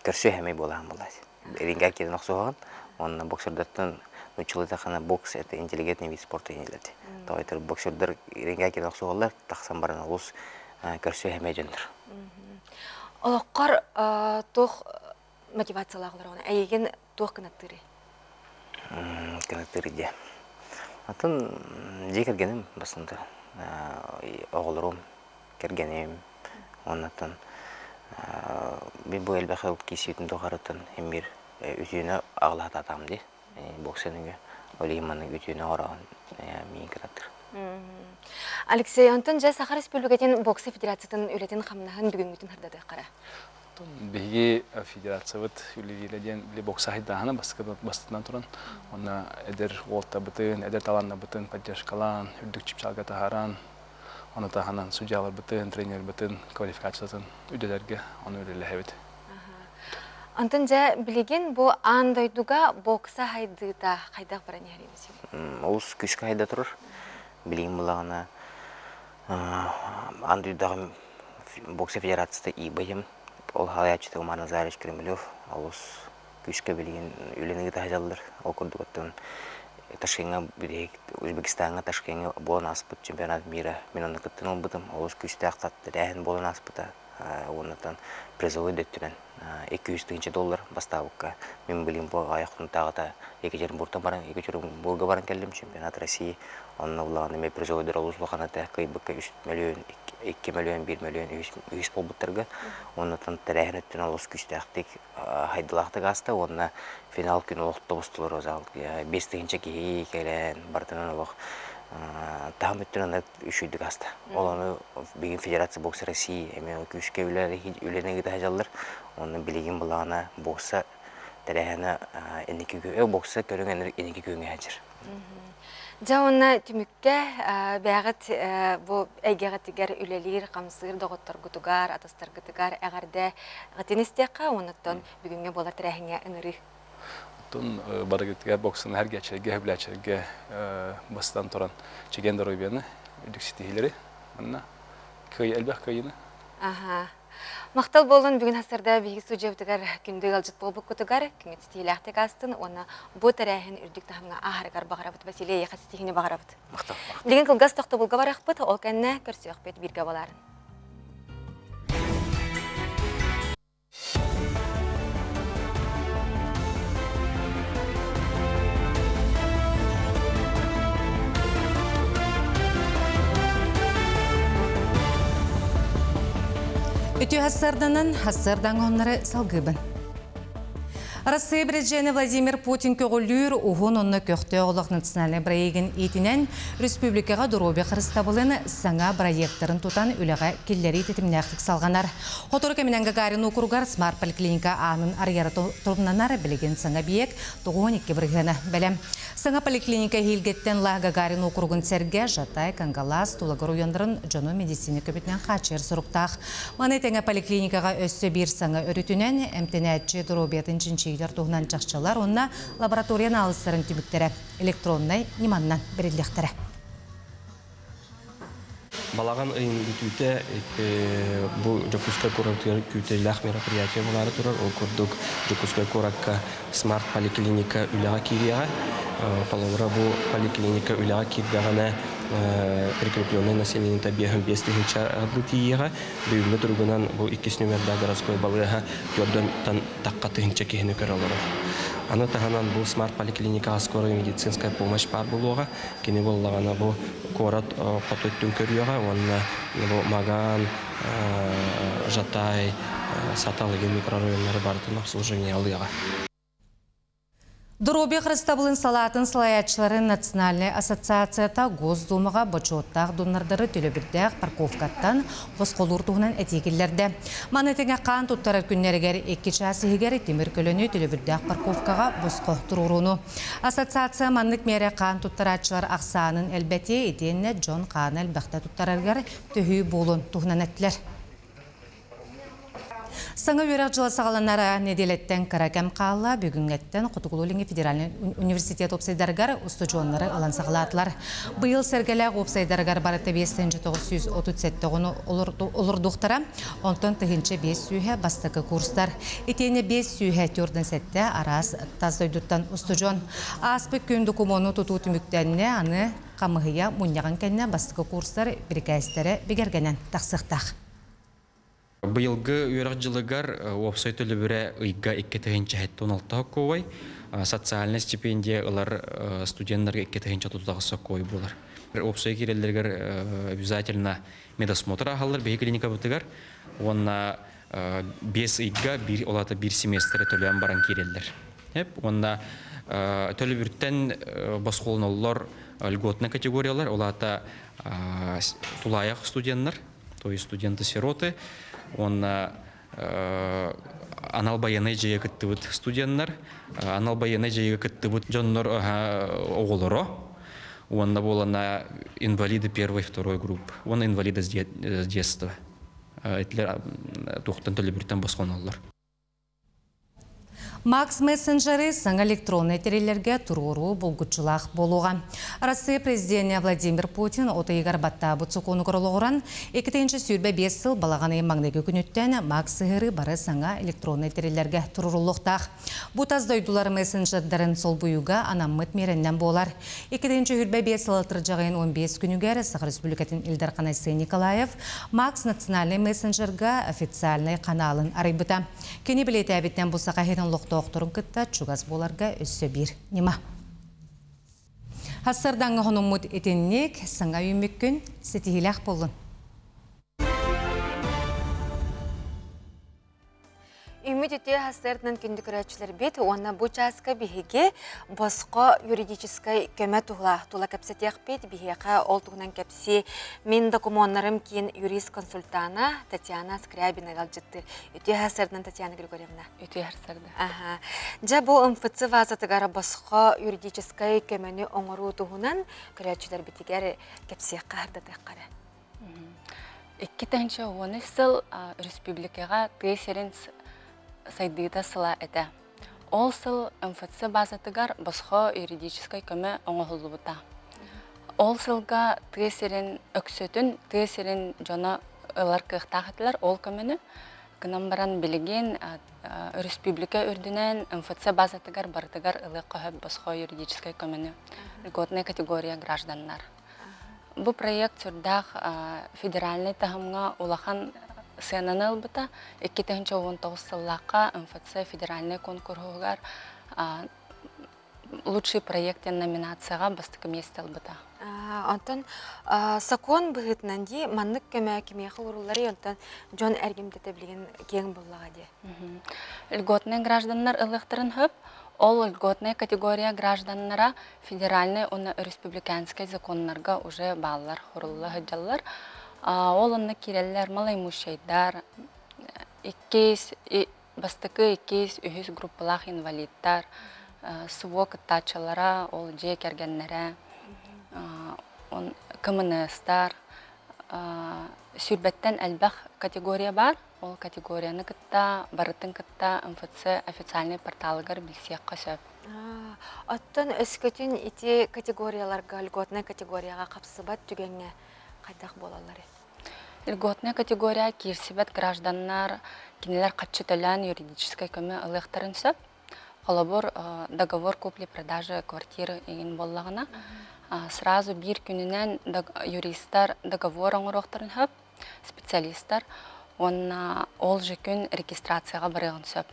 көрсүө хэмэй буолаһын буолааччы. Рингэ киирэн охсуһаҕын уонна боксердартан нууччалыы бокс это интеллигентный вид спорта дииллэр тоҕо боксердар рингэ киирэн охсуһаллар тахсан баран олус көрсүө хэмэй дьоннор. Олоххор туох мотивациялаах олороҕун эйигин туох кынаттыырый? Кынаттыыр идея. Атын дьиэ кэргэним бастан оҕолорум, кэргэним уоннаттан бу элбэх ыл киисиитин тухарыттан эмир үтүөнү аҕалаатаатаҕым дии боксаныга ол иһин маннык үтүөнү оҥороҕун миин кытаттыр. Алексей, онтон дьэ Саха Республикатын бокса федерациятын үлэтин-хамнаһын бүгүҥҥүтүн сырдатыаххара. Биһиги федерациябыт үлэлиирэ диэн били бокса хайдааһына бастакынан туран уонна эдэр уолтабытын, эдэр талааннарбытын поддержкалаан, үрдүк чыпчаалга таһааран, ону таһынан судьяларбытын, тренербытын квалификациятын үрдэтэргэ ону үлэлэһэбит. Онтон дьэ билигин бу аан дойдуга бокса хайдыыта хайдах баран иһэрий Олус күүскэ хайда турар. Билигин булаҕына аан дойдуга бокса федерацията ИБ ол салайааччыта Умар Назарович Кремлев олус күүскэ билигин үлэни ыыта сылдьаллар. Ол курдук оттон Ташкеҥҥа Узбекистаҥҥа Ташкеҥҥа буолан ааспыт чемпионат мира мин онно кыттан ылбытым. Олус күүстээх тэрээһин буолан ааспыта. Уоннатан призовой да өттүнэн 200 тыһыынча доллар бастаабыкка. Мин билим бу аҕыйах хонуктааҕыта Екатеринбургтан баран Екатеринбурга баран кэллим чемпионат России. Онно улахан эмиэ призовойдар олус улахан этэ. Кыайбыкка 3 мөлүйүөн, 2 мөлүйүөн, 1 мөлүйүөн үһүс буолбуттарга. Оннотон тэрээһин өттүнэн олус күүстээхтик хайдылаахтык ааста уонна финал күн олох тобустулар зал 5000 киһи кэлэн барытынан олох таһым өттүнэн үчүйдүк ааста. Ол ону билигин Федерация бокса России эмиэ күүскэ үлэни ыыта сылдьаллар. Онно билигин былаана бокса тэрээһинэ инники бокса көрүҥ инники күөҥҥэ сылдьар. Дьэ уонна түмүккэ бэйэҕит бу эйгэҕитигэр үлэлиир, хамсыыр доҕотторгутугар, атастаргытыгар эҕэрдэ ҕытын истиэххэ уоннаттан бүгүҥҥэ буолар тэрээһиҥҥэ ыҥырыы. Оттон барыгытыгар боксаны эргээччилэргэ, сөбүлээччилэргэ бастатан туран чэгиэн доруобуйаны, үрдүк ситиһиилэри манна кыай элбэх кыайыыны. Аха. Махтал буоллун бүгүн хасарда биһиги судьуйабытыгар күндү ыалдьыт буолбуккутугар күҥҥүт ситиһиилээхтик аастын уонна бу тэрээһин үрдүк таһымҥа ааһарыгар баҕарабыт Василий эйиэхэ ситиһиини баҕарабыт. Махтал. Билигин кылгас тохтобулга барыахпыт, ол кэннэ көрсүөхпүт бииргэ буоларын. Үтүө хассарданан хассардан оннары салгыбын. Россия президенэ Владимир Путин көҕүлүүр уһун онно көхтөөх олох национальнай проегын иитинэн республикаҕа доруобуйа харыстабылын саҥа проектарын тутан үлэҕэ киллэрии тэтимнээхтик салҕанар. Сотору кэминэн Гагарин уокуругар смарт поликлиника аанын арыйара торумнанар билигин саҥа объект 92 бырыһыана бэлэм. Саҥа поликлиника эһиилгиттэн Ла Гагарин уокуругун сэргэ Жатай, Кангалас, Тулагы оройуоннарын дьону медицина көмөтүнэн хааччыйар соруктаах. Маны тэҥэ поликлиникаҕа өссө биир саҥа өрүтүнэн эмтэнээччи доруобуйатын чинчийиилэр туһунан чахчылар уонна лаборатория анаалыстарын түмүктэрэ электроннай ньыманнан бэриллиэхтэрэ. Балаҕан ыйын бүтүүтэ бу Дьокуускай куоратыгар күүтүүлээх мероприятие буолаары турар. Ол курдук Дьокуускай куоракка смарт поликлиника үлэҕэ киириэҕэ. Холобура, бу поликлиника үлэҕэ киирдэҕинэ прикрепленное население 55 тыһыынча тиийиэҕэ. Бүгүҥҥү туругунан бу иккис нүмердээх городской балыыһа төрдөн тахха тыһыынча киһини көрө олорор. Аны таһынан бу смарт поликлиникаҕа скорая медицинская помощь баар буолуоҕа. Кини буоллаҕына бу куорат хоту өттүн көрүөҕэ уонна бу Маган, Жатай, Сатал игин микрорайоннары барытын обслуживание алыаҕа. Доруобуйа харыстабылын салаатын салайааччыларын Национальнай ассоциацията Госдумаҕа бочуоттаах донордары төлөбүрдээх парковкаттан босхолуур туһунан этии киллэрдэ. Маны тэҥэ хаан туттарар күннэригэр икки чаас иһигэр тимир көлөнү төлөбүрдээх парковкаҕа босхо туруорууну. Ассоциация маннык миэрэ хаан туттарааччылар ахсаанын элбэтиэ итиэннэ дьон хааны элбэхтэ туттарарыгар төһүү буолуон туһунан эттилэр. Саҥа үөрэх дьыла саҕаланара нэдиэлэттэн кыра кэм хаалла. Бүгүҥҥэттэн Хотугулуу-Илиҥҥи федеральнай университет уопсайдарыгар устудьуоннары ылан саҕалаатылар. Быйыл Сэргэлээх уопсайдарыгар барыта 5937 оҕону олордуохтара. Онтон 1500 бастакы курстар. Итиэннэ 547 араас тас дойдуттан устудьуон. Ааспыт күн докумуону тутуу түмүктэннэ, аны хамыһыйа мунньаҕын кэннэ бастакы курстар бирикээстэрэ бигэргэнэн тахсыахтаах. Быйылгы үөрэх дьылыгар уопсай төлөбүрэ ыйга 2076 сокуобай, социальнай стипендия ылар студеннарга 2038 сокуобай буолар. Уопсай киирэллэригэр обязательно медосмотр аһаллар биһи клиникабытыгар уонна 5 ыйга биир ол аата биир семестры төлөөн баран киирэллэр. Уонна төлөбүртэн босхолоноллор льготная категориялар, ол аата тулаайах студеннар, то есть студенты-сироты, уонна анал байыаннай дьайыыга кыттыбыт студеннар, анал байыаннай дьайыыга кыттыбыт дьоннор оҕолоро, уонна буолана инвалиды первой, второй групп, уонна инвалиды с детства. Этилер туохтан төлөбүртэн босхоноллор. Макс мессенджеры саҥа электроннай тэриллэргэ туруоруу булгуччулаах буолуоҕа. Арассыыйа президенэ Владимир Путин от ыйыгар баттаабыт сокуонугар олоҕуран, 2025 сыл балаҕан ыйын маҥнайгы күнүттэн Макс сыһыарыы бары саҥа электроннай тэриллэргэ туруоруллуохтаах. Бу тас дойдулар мессенджердарын солбуйууга анаммыт миэрэннэн буолар. 2025 сыл атырдьаҕайын 15 күнүгэр Саха Республикатын Ил Дархан Айсен Николаев Макс национальнай мессенджерга официальнай ханаалын арыйбыта. Кини бэлиэтээбитинэн бу Саха иһин олохтоохторун кытта чугас буоларга өссө биир ньыма. Хассардаҥҥа хонуммут итинник саҥа үүммүккүн ситиһиилээх буоллун. Үмүт үтүө хастыартынан күндү көрөөччүлэрбит уонна бу чааска биһиги босхо юридическай көмө тула тула кэпсэтиэхпит. Биһиэхэ ол туһунан кэпсии мин докумуоннарым киин юрист-консультана Татьяна Скрябина ыалдьыттыыр. Үтүө хастыартынан Татьяна Григорьевна. Үтүө хастыарда. Аха. Дьэ бу МФЦ вазатыгар босхо юридическай көмөнү оҥоруу туһунан көрөөччүлэрбитигэр кэпсиэххэ хардатыахха эрэ. 2013 сыл республикаҕа тыа сирин сайдыыта сыла этэ. Ол сыл МФЦ базатыгар босхо юридическай көмө оҥоһуллубута. Ол сылга тыа сирин өксөтүн, тыа сирин дьоно ылар кыахтаах этилэр ол көмөнү. Гынан баран билигин республика үрдүнэн МФЦ базатыгар барытыгар ылыахха сөп босхо юридическай көмөнү льготная категория гражданнар. Бу проект сүрдээх федеральнай таһымҥа улахан сыананы ылбыта. 2019 сыллаахха МФЦ федеральнай конкурһугар лучший проект диэн номинацияҕа бастакы миэстэ ылбыта. Онтон сокуон быһыытынан дии маннык көмө кимиэхэ уурулларый онтон дьон эргимтэтэ билигин киэҥ буоллаҕа дии. Льготнай гражданнар ылыахтарын сөп. Ол льготная категория гражданнара федеральнай уонна республиканскай законнарга уже бааллар, хорулла сылдьаллар. Ол онно киирэллэр малоимущайдар, иккис, бастакы, иккис, үһүс группалаах инвалидтар, СВО кыттааччылара, ол дьиэ кэргэннэрэ, КМНСтар, сүүрбэттэн элбэх категория баар. Ол категорияны кытта, барытын кытта МФЦ официальнай порталыгар билсиэххэ сөп. Оттон өскөтүн ити категорияларга, льготнай категорияҕа хапсыбат түгэҥҥэ хайдах буолалларый? Льготная категория киирсибэт гражданнар кинилэр харчы төлөөн юридическай көмө ылыахтарын сөп. Холобур, договор купли-продажи квартиры игин буоллаҕына, сразу биир күнүнэн юристар договор оҥоруохтарын сөп, специалистар уонна ол же күн регистрацияҕа барыаҕын сөп.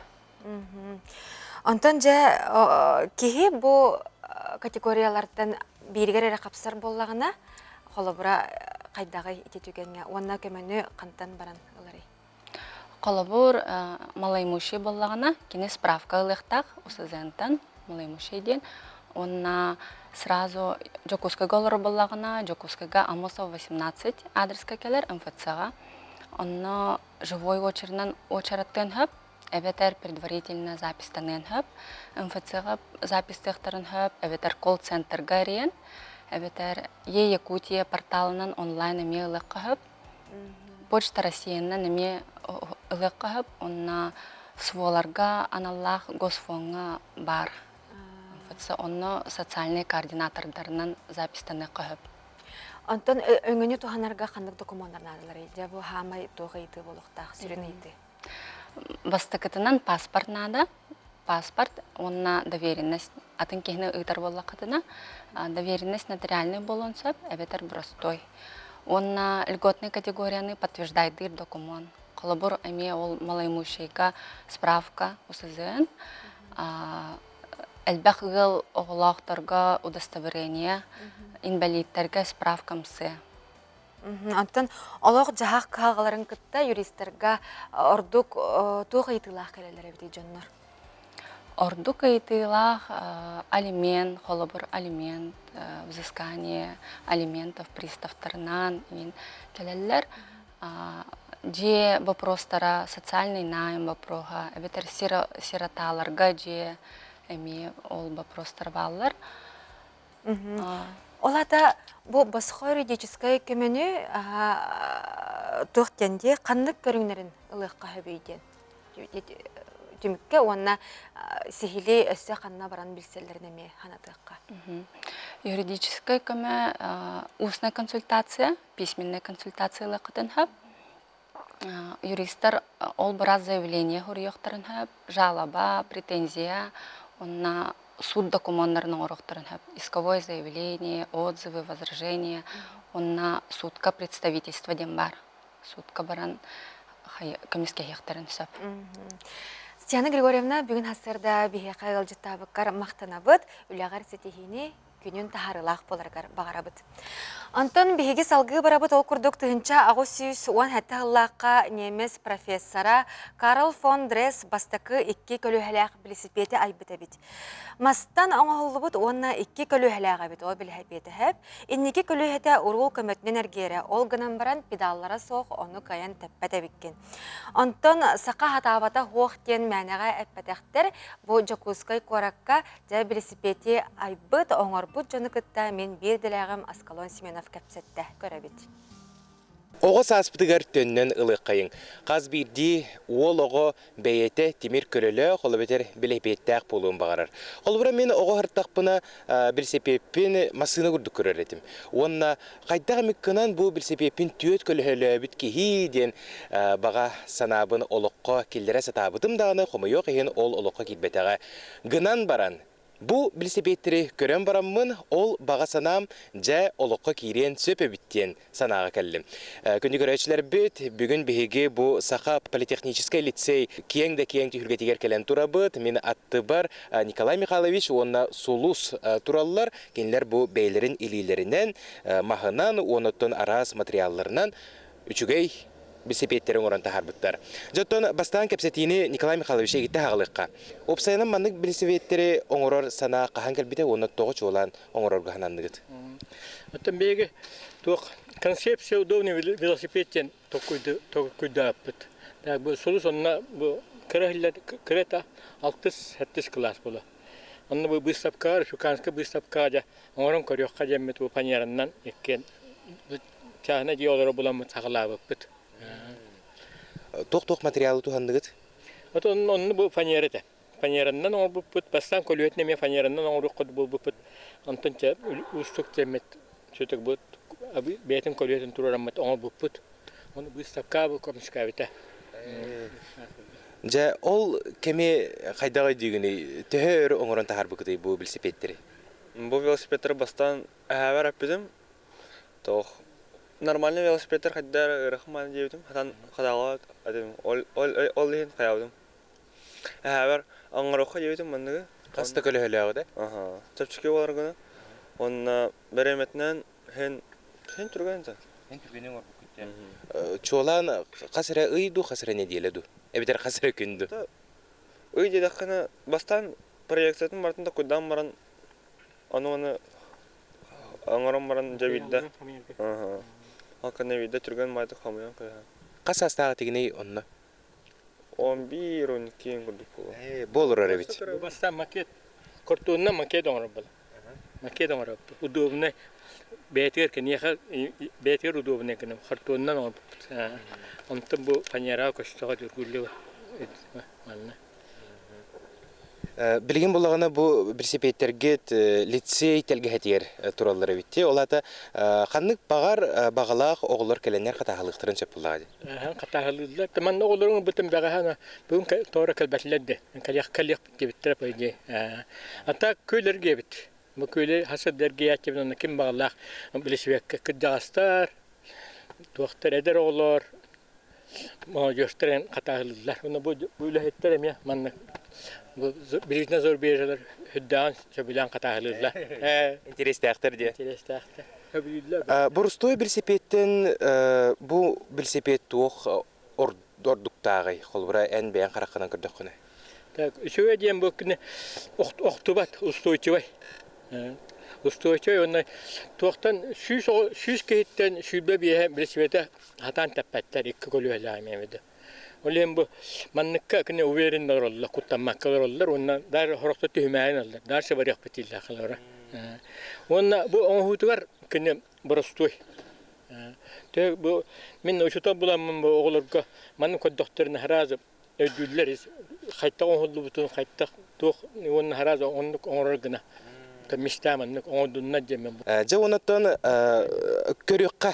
Онтон дьэ киһи бу категориялартан бииригэр эрэ хапсар буоллаҕына, холобура хайдаҕый ити түгэҥҥэ уонна көмөнү хантан баран ыларый? Холобур, малоимущий буоллаҕына, кини справка ылыахтаах УСЗН-тан, малоимущий диэн. Уонна сразу Дьокуускайга олорор буоллаҕына, Дьокуускайга Амосов 18 адреска кэлэр МФЦ-ҕа. Онно живой очередынан уочараттыан сөп, эбэтэр предварительно запистаныан сөп. МФЦ-ҕа запистыахтарын сөп, эбэтэр колл-центрга эрийэн, эбэтэр Е-Якутия порталынан онлайн эмиэ ылыахха сөп. Почта Россиянан эмиэ ылыахха сөп уонна СВОларга аналлаах госфоҥҥа баар. Онно социальнай координатордарынан запистаныахха сөп. Онтон өҥөнү туһанарга ханнык докумуоннар наадаларый? Дьэ бу хаамай туох ыйытыы буолуохтаах, сүрүн ыйытыы? Бастакытынан паспорт наада. Паспорт уонна доверенность. Атын киһини ыытар буоллаххытына, доверенность нотариальный буолуон сөп, эбэтэр простой. Уонна льготнай категорияны подтверждайдыыр докумуон. Холобур, эмиэ ол малоимущайга справка УСЗН, элбэх ыал оҕолоохторго удостоверение, инбэлииттэргэ справка МС. Онтон олох-дьаһах кыһалҕаларын кытта юристарга ордук туох ыйытыылаах кэлэллэр эбитий дьоннор? Ордук ыйытыылаах алимент, холобур, алимент, взыскание алиментов приставтарынан кэлэллэр. Дьиэ вопростара, социальный найм вопроһа, эбэтэр сироталарга дьиэ эмиэ ол вопростар бааллар. Ол аата бу босхо юридическай көмөнү туох диэн дии ханнык көрүҥнэрин ылыахха сөбүй диэн. түмүккэ уонна сиһилии өссө ханна баран билсэллэрин эмиэ санатыахха. Юридическай көмө устная консультация, письменная консультация ылыаххытын сөп. Юристар ол быраас заявление суруйуохтарын сөп, жалоба, претензия, уонна суут докумуоннарын оҥоруохтарын сөп. Исковое заявление, отзывы, возражения, уонна суутка представительство диэн баар. Суутка баран көмүскэһиэхтэрин сөп. Татьяна Григорьевна, бүгүн сарсыарда биһиэхэ ыалдьыттаабыккар махтанабыт, үлэҕэр ситиһиини, күнүн таһаарыылаах буоларыгар баҕарабыт. Онтон биһиги салгыы барабыт ол курдук 1817 сыллаахха немец профессора Карл фон Дресс бастакы икки көлүөһэлээх билисипиэти айбыт эбит. Мастан оҥоһуллубут уонна икки көлүөһэлээх эбит ол билисипиэтэһэп. Инники көлүөһэтэ уруул көмөтүнэн эргиэрэ, ол гынан баран педаллара суох ону кыайан тэппэт эбиккин. Онтон саха хатаабата хуох диэн мээнэҕэ эппэтэхтэр. Бу Дьокуускай куоракка дьэ билисипиэти айбыт, оҥорбут дьону кытта мин биир идэлээҕим Аскалон Семенов кэпсэттэ. Көрөбүт. Оҕо сааспытыгар төннөн ылыаххайыҥ. Хас биирдии уол оҕо бэйэтэ тимир көлөлөөх, ол эбэтэр билэпиэттээх буолуон баҕарар. Холобура, мин оҕо сыртахпына билсэпиэппин массыына курдук көрөр этим. Уонна хайдах эмит гынан бу билсэпиэппин түөрт көлөһөлөөбүт киһи диэн баҕа санаабын олоххо киллэрэ сатаабытым даҕаны, хомойуох иһин ол олоххо киирбэтэҕэ. Гынан баран, Бу билисипиэттэри көрөн бараммын, ол баҕа санаам дьэ олоххо киириэн сөп эбит диэн санааҕа кэллим. Күндү көрөөччүлэрбит, бүгүн биһиги бу Саха политехническай лицей киэҥ да киэҥ түһүлгэтигэр кэлэн турабыт. Мин аттыбар Николай Михайлович уонна Сулус тураллар. Кинилэр бу бэйэлэрин илиилэринэн, маһынан уонна оттон араас материалларынан үчүгэй билисипиэттэри оҥорон таһаарбыттар. Дьэ, оттон бастаан кэпсэтиини Николай Михайлович эйгиттэн аҕалыахха. Уопсайынан маннык билисипиэттэри оҥорор санаа хаһан кэлбитэ уонна тоҕо чуолаан оҥорорго сананныгыт? Оттон биһиги туох концепция удобный велосипед диэн толкуйдааппыт. Так бу сулус онно бу кыра кырата алтыс сэттис кылаас буола. Онно бу быыстапкаҕа республиканскай быыстапкаҕа дьэ оҥорон көрүөххэ диэммит бу фанеранан иккиэн чааһынай дьиэ олоро буламмыт саҕалаабыппыт. Туох-туох материалы туһанныгыт? Отон онно бу фанера этэ. Фанераннан оҥорбуппут, бастаан көлүөтүн эмиэ фанераннан оҥоруоххут буолбуппут. Онтон чэ уустук диэммит сүтүк бу бэйэтин көлүөтүн туруораммыт оҥорбуппут. Ону быыстапка бу көмүскээбитэ. Дьэ, ол кэми хайдах өйдүүгүнүй? Төһө өр оҥорон таһаарбыкытый бу велосипедтэри? Бу велосипедтары бастаан эһээбэр эппитим, Тоох нормальный велосипедтар хайда эрэ ыарахан мааны диэбитим, хатан хатаҕа этим, ол ол ол иһин хайаабытым. Эһээбэр оҥоруохха диэбитим манныгы. Хас да көлөһөлөөҕү да? Аха, чэпчэки буолар гына. Уонна бэрээмэтинэн һин һин түргэн да. Һин түргэнин оҥорбуккут дии. Чуолаан хас эрэ ый дуу, хас эрэ нэдиэлэ дуу? Эбэтэр хас эрэ күн дуу? Ый диэтэххинэ, бастаан проекциятын барытын токуйдаан баран, ону аны Оҥорон баран дьэ биирдэ ол кэннэ биирдэ түргэн маайдык хомуйан кыһан. Хас саастаах этигиний онно? 11, 12 курдук буолуо. Бу олорор эбит. Бастаан макет, картонна макет оҥорор буолар. Макет оҥоробут. Удобный бэйэтигэр киниэхэ бэйэтигэр удобный гына картонунан оҥорбуппут. Онтон бу фанераҕа көстөҕө дүргүллү манна. Билигин буллаҕына бу билисипиэттэргит лицей тэлгэһэтигэр тураллар эбит дии. Ол аата ханнык баҕар баҕалаах оҕолор кэлэннэр хатааһылыахтарын сөп буоллаҕа дии. Хатааһылыыллар. Манна оҕолоруҥ бытын бэҕэһээ бүгүн тоҕо кэлбэтилэр де. Кэлиэх кэлиэх диэбиттэрэ по идее. А так күөл эбит. Бу күөлү хас эргийээччибин онно ким баҕалаах билисибиэккэ кырдьаҕастар, туохтар эдэр оҕолор молодежтар эн хатааһылыыллар. Уонна бу үлэһиттэр эмиэ маннык бу билигин зарубежалар үрдээҕин сөбүлээн хатааһылыыллар. Интэриэстээхтэр диye. Интэриэстээхтэр. Сөбүлүүллэр. Борустуой билисипиэттэн бу билисипиэт туох ордуктааҕый? Холобура, эн бэйэҥ хараххынан көрдөххүнэ. Так, үчүгэй диэн бу күнэ охтубат, устойчивай. Устойчивай уонна туохтан 100 киһиттэн 25 билисибэтэ хатаан тэппэттэр икки көлүөһэлээх эмиэ Ол иһин бу манныкка кини уверенно олороллор, куттаммакка олороллор уонна даже хорохто түһүмээйин аллар, дальше барыахпыт дииллэр халара. Уонна бу оҥоһуутугар кини боростуой. Тэ бу мин учуутал буламмын бу оҕолорго маннык көрдөхтөрүнэ сразу өйдүүллэр. Хайтах оҥоһуллубутун, хайтах туох уонна араас оннук оҥорор гына. Мечта маннык оҥордуннар диэммин. Дьэ онуттан көрүөххэ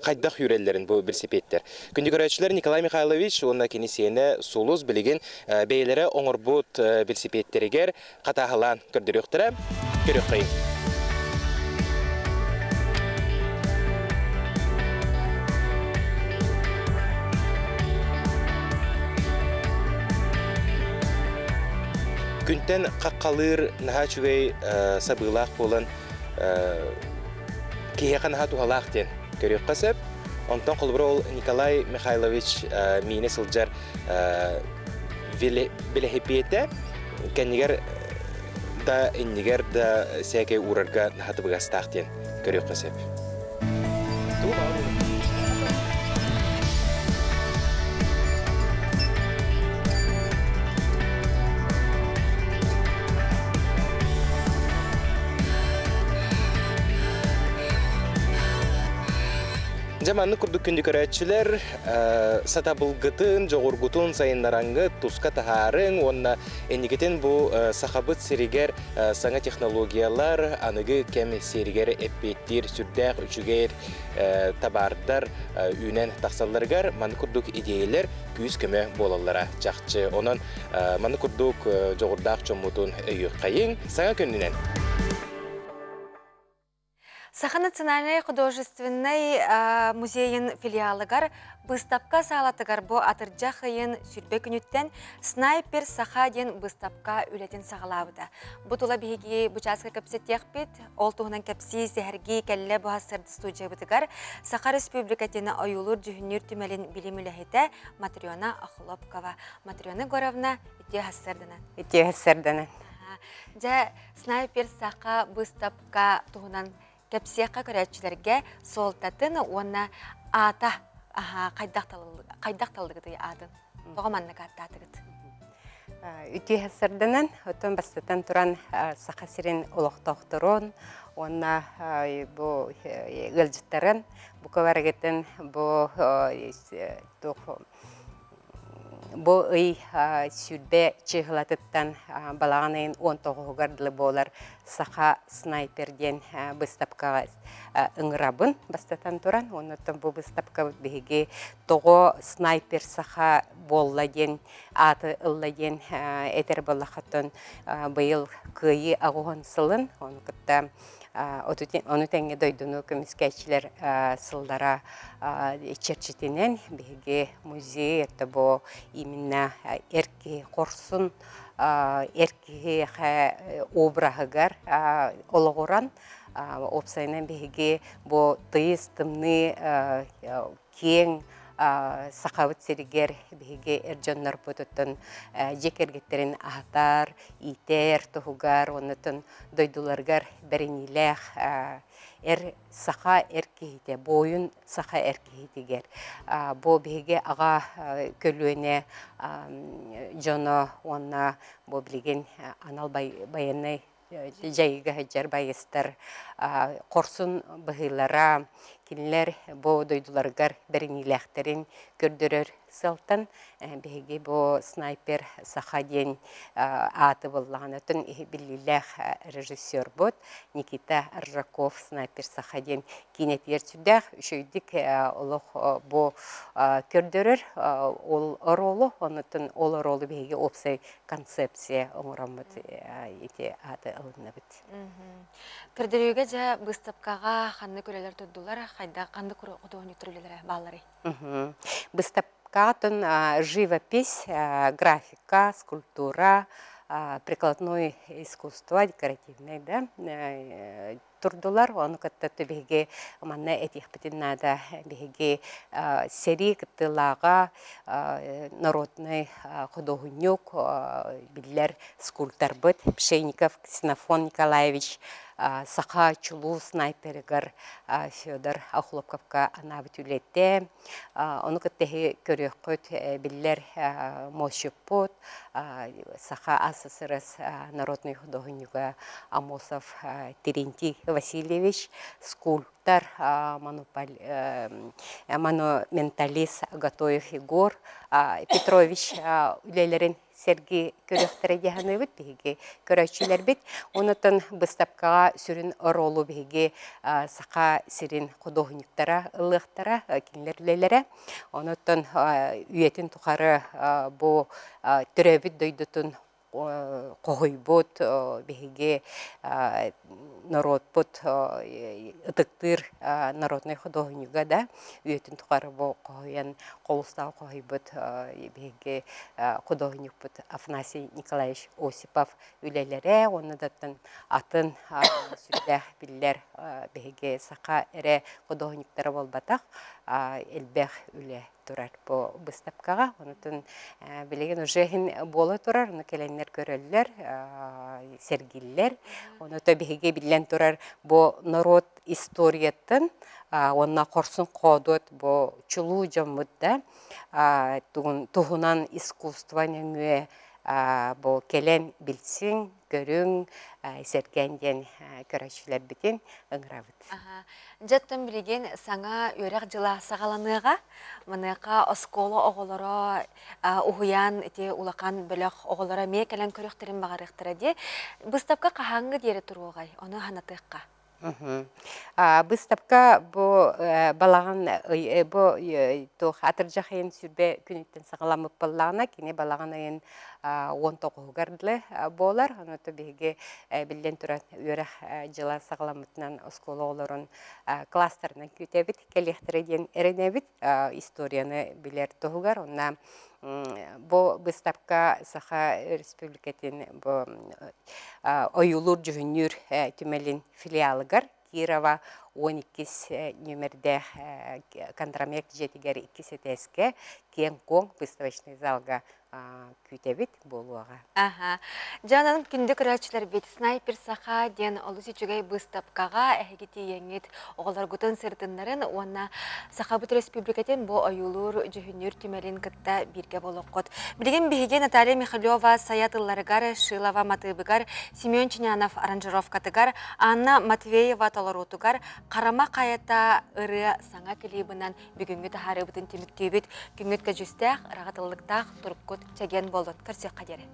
хайдах үүрэллэрин бу билсипиэттэр. Күндү көрөөччүлэр Николай Михайлович уонна кини сиэнэ Сулус билигин бэйэлэрэ оҥорбут билсипиэттэригэр хатааһылаан көрдөрүөхтэрэ. Көрүөххэйиҥ. Күнтэн хаххалыыр наһаа үчүгэй сабыылаах буолан киһиэхэ наһаа туһалаах диэн көрүөххэ сөп. Онтон холобура ол Николай Михайлович миинэ сылдьар велосипедэ кэннигэр да иннигэр да сээкэй уурарга наһаа табыгастаах диэн көрүөххэ сөп. Дьэ маннык курдук күндү көрөөччүлэр сатабылгытын, дьоҕургутун сайыннараҥҥыт, туска таһаарыҥ уонна инникитин бу Сахабыт сиригэр саҥа технологиялар аныгы кэм сиэригэр эппиэттиир сүрдээх үчүгэй табаардар үүнэн тахсалларыгар маннык курдук идиэйэлэр күүс-көмө буолаллара чахчы. Онон маннык курдук дьоҕурдаах дьоммутун өйүөххэйиҥ. Саҥа күнүнэн! Саха национальнай художественнай музейын филиалыгар быыстапка саалатыгар бу атырдьах ыйын сүрбэ күнүттэн «Снайпер Саха» диэн быыстапка үлэтин саҕалаабыта. Бу тула биһиги бу чааска кэпсэтиэхпит. Ол туһунан кэпсии, сэһэргии кэллэ бу сарсыарда студиябытыгар Саха Республикатын ойуулуур-дьүһүннүүр түмэлин билим үлэһитэ Матрена Охлопкова. Матрена Егоровна, үтүө сарсыарданан. Үтүө сарсыарданан. Дьэ, «Снайпер Саха» быыстапка туһунан кэпсиэххэ көрөөччүлэргэ суолтатын уонна аата хайдах таллыгытый аатын? Тоҕо маннык ааттаатыгыт? Үтүө сарданан, оттон бастатан туран Саха сирин олохтоохторун уонна бу ыалдьыттарын бука барыгытын бу Бу ый 20 чыыһылатыттан балаҕан ыйын 19-угар дылы буолар Саха снайпер диэн быыстапкаҕа ыҥырабын бастатан туран. Оннуттан бу быыстапкабыт биһиги тоҕо снайпер саха буолла диэн ааты ылла диэн этэр буоллаххыттан быйыл Кыайыы аҕыһын сылын ону кытта Ону тэҥэ дойдуну көмүскээччилэр сыллара чэрчитинэн биһиги музей это бу именно эр киһи хорсун эр киһиэхэ обраһыгар олоҕуран уопсайынан биһиги бу тыйыс тымныы киэҥ Сахабыт сиригэр биһиги эр дьоннорбутуттан дьиэ кэргэттэрин аһатар, иитэр туһугар уонна дойдуларыгар бэриниилээх эр саха эр киһитэ, буойун саха эр киһитигэр бу биһиги аҕа көлүөнэ дьоно уонна бу билигин анал байыаннай дьайыыга сылдьар байыастар хорсун быһыылара, кинилэр бу дойдуларыгар бэриниилээхтэрин көрдөрөр сыалтан биһиги бу снайпер саха диэн ааты буллаҕына оттон биллиилээх режиссербут Никита Аржаков снайпер саха диэн киинэтигэр сүрдээх үчүгэйдик олох бу көрдөрөр ол оруолу оннуттан ол оруолу биһиги уопсай концепция оҥороммут ити ааты ылынныбыт. Көрдөрүүгэ дьэ быыстапкаҕа ханнык үлэлэр турдулар, хайдах ханнык худуоһунньуктар үлэлэрэ баалларый? Быыстапкаҕа живопись, графика, скульптура, прикладное искусство, декоративное, да, турдулар. Ону кытта биһиги манна этиэхпитин наада. Биһиги сэрии кыттыылааҕа народный худуоһунньук, биллэр скульпторбыт Пшенников Ксенофон Николаевич саха чулуу снайперыгар Федор Охлопковка анаабыт үлэтэ. Ону кытта эһи көрүөххүт биллэр муосчуппут, Саха АССРС народный худуоһунньуга Амосов Терентий Васильевич, скульптор, монументалист Готоев Егор Петрович үлэлэрин сэргии көрүөхтэрэ дии саныыбыт биһиги көрөөччүлэрбит. Онутун быыстапкаҕа сүрүн оруолу биһиги Саха сирин худуоһунньуктара ылыахтара, кинилэр үлэлэрэ. Онуттан үйэтин тухары бу төрөөбүт дойдутун хоһуйбут биһиги норуотпут ытыктыыр народнай худуоһунньуга да үйэтин тухары бу хоһуйан холустаах хоһуйбут биһиги худуоһунньукпут Афанасий Николаевич Осипов үлэлэрэ уонна да атын сүрдээх биллэр биһиги саха эрэ худуоһунньуктара буолбатах элбэх үлэ турар бу быыстапкаҕа. Онутун билигин уже иһин буола турар, ону кэлэннэр көрөллөр, сэргииллэр. Онута биһиги биллэн турар бу норуот историятын уонна хорсун хоодуот бу чулуу дьоммут да туһунан искусство нөҥүө бу кэлэн билсиҥ, көрүҥ, сэргээн диэн көрөөччүлэрбитин ыҥырабыт. Дьэттэн билигин саҥа үөрэх дьыла саҕаланыаҕа. Маныаха оскуола оҕолоро уһуйаан ити улахан бөлөх оҕолоро эмиэ кэлэн көрүөхтэрин баҕарыахтара дии. Быыстапка хаһааҥҥы диэри туруоҕай? Ону санатыахха. Быыстапка бу балаҕан бу туох атырдьах ыйын сүрбэ күнүттэн саҕаламмыт буоллаҕына, кини балаҕан ыйын 19-угар дылы буолар. Онуота биһиги биллэн туран үөрэх дьыла саҕаламмытынан оскуола оҕолорун класстарынан күүтэбит, кэлиэхтэрэ диэн эрэнэбит историяны билэр туһугар. Онно бу быыстапка Саха Республикатын бу ойуулуур-дьүһүннүүр түмэлин филиалыгар Кирова 12 нүөмэрдээх Кондромек дьиэтигэр иккис этээскэ киэҥ-куоҥ выставочнай залга күүтэбит буолуоҕа. Аха. Дьэ, онон күндү көрөөччүлэрбит Снайпер Саха диэн олус үчүгэй быыстапкаҕа эһиги тиийэҥҥит оҕолоргутун сырытыннарын уонна Сахабыт Республикатын бу ойуулуур дьүһүннүүр түмэлин кытта бииргэ буолуоххут. Билигин биһиги Наталья Михалева сайа тылларыгар, Шилова матыыбыгар, Семен Чинянов аранжировкатыгар, Анна Матвеева толоруутугар Харама хайата ырыа саҥа клибынан бүгүҥҥү таһаарыыбытын түмүктүүбүт. Күҥҥүт көдьүүстээх, ыраҕатыллыктаах туруккут чэгиэн буоллун. Көрсүөххэ диэри.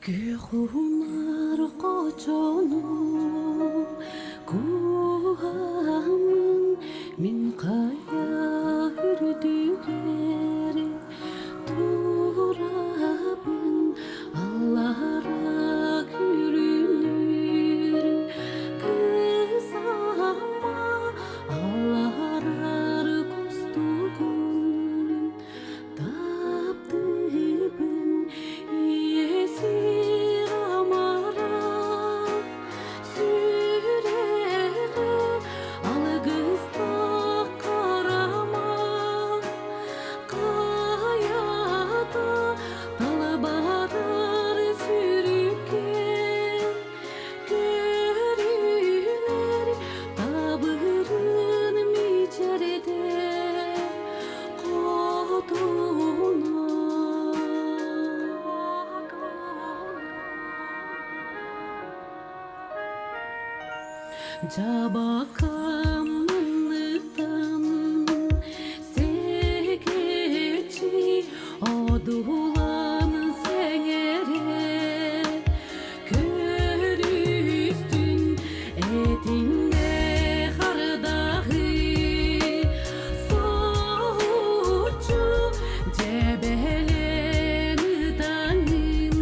Күөх уһунар хочону кууһаммын мин хайа үрдүгэр турабын аллара күлүмнүүр кысама алларар кустугун таптыыбын иэсир амарах сүрэҕи алгыстаах харама хайата талбарар сүрүккэ көрүнэр табырын мичэрдэх хотуна. Жабакамнытан секечи одулан сеңере көрүстүн этинде хардагы соһуччу жебелен ытанын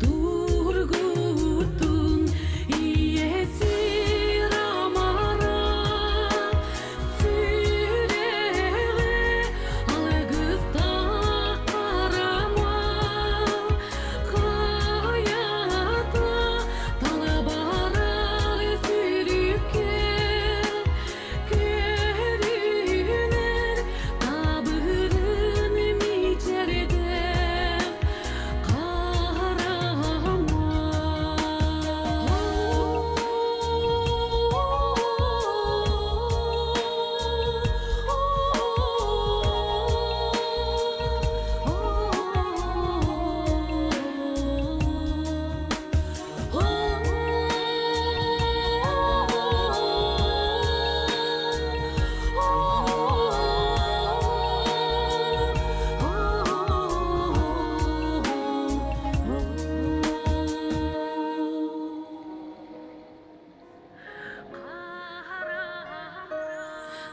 тургутун иесир амарах.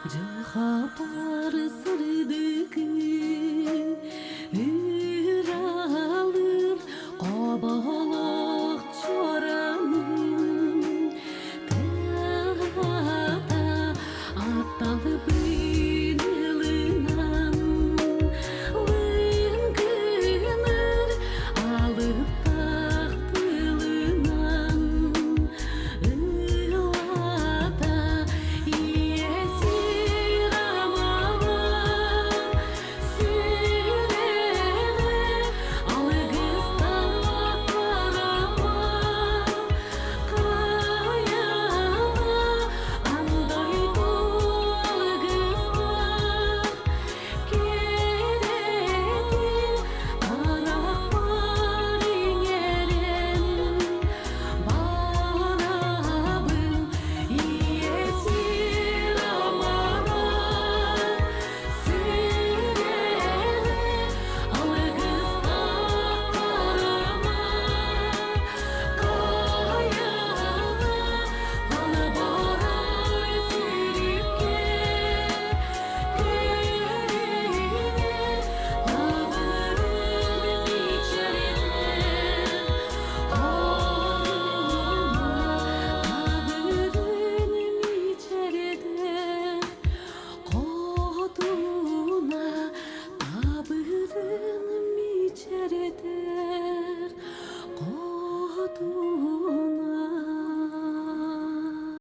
Дьылҕабар сырдыгы Ыралыыр хоболор.